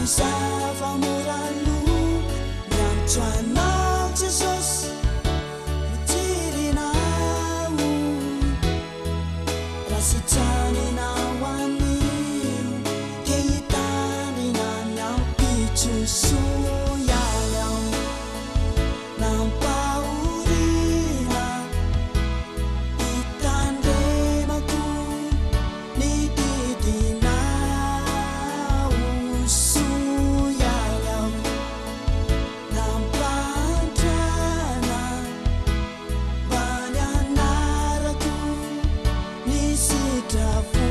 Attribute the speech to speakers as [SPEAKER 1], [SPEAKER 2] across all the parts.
[SPEAKER 1] ny zava-mora lo. Miantso anao Jesosy, mitsirinao. Raha sitraninao anio, dia hitandrina ny ampitso soa ihany aho. Nampahoriana, hitandremako ny didinao soa ihany aho. Nampahantrana, mba nianarako ny sitraponao.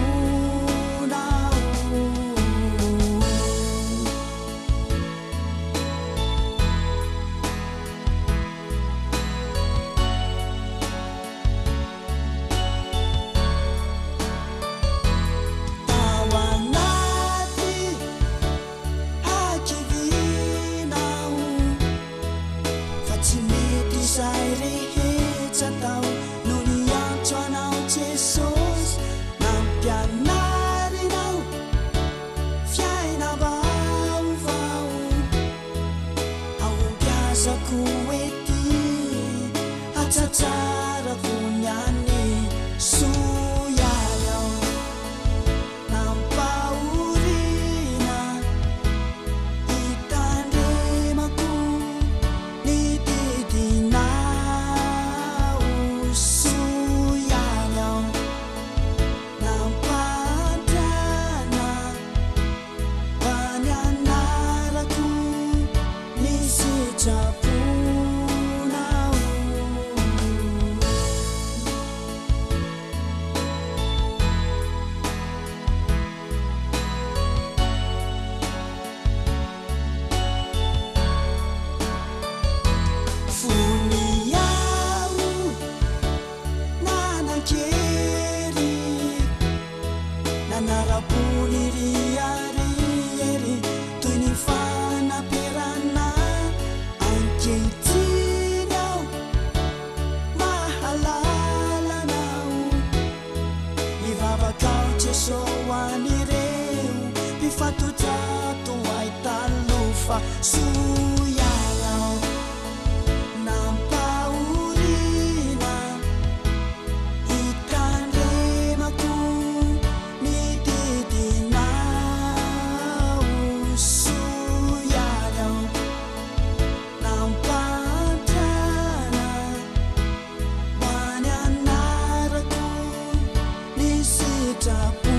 [SPEAKER 1] Tao anaty hakiviana aho, fa tsy mety izay rehetra atao no niantso anao Jesosy. Nampianarinao fiainam-baovao, ahombiazako ety, hatsatsarako ny any soa ihany aho. Nampahoriana, hitandremako ny didinao soa ihany aho. Nampahantrana, mba nianarako ny sitraponao. Fony aho nanan-kery, nanara-po ny riariery toy ny fanaperana. Ankehitriny aho mahalala anao, mivavaka ao Jeso ho an'ireo mpifatotra toa ahy taloha fa soa ihany aho. Nampahoriana, hitandremako ny didinao soa ihany aho. Nampahantrana, mba nianarako ny sitraponao.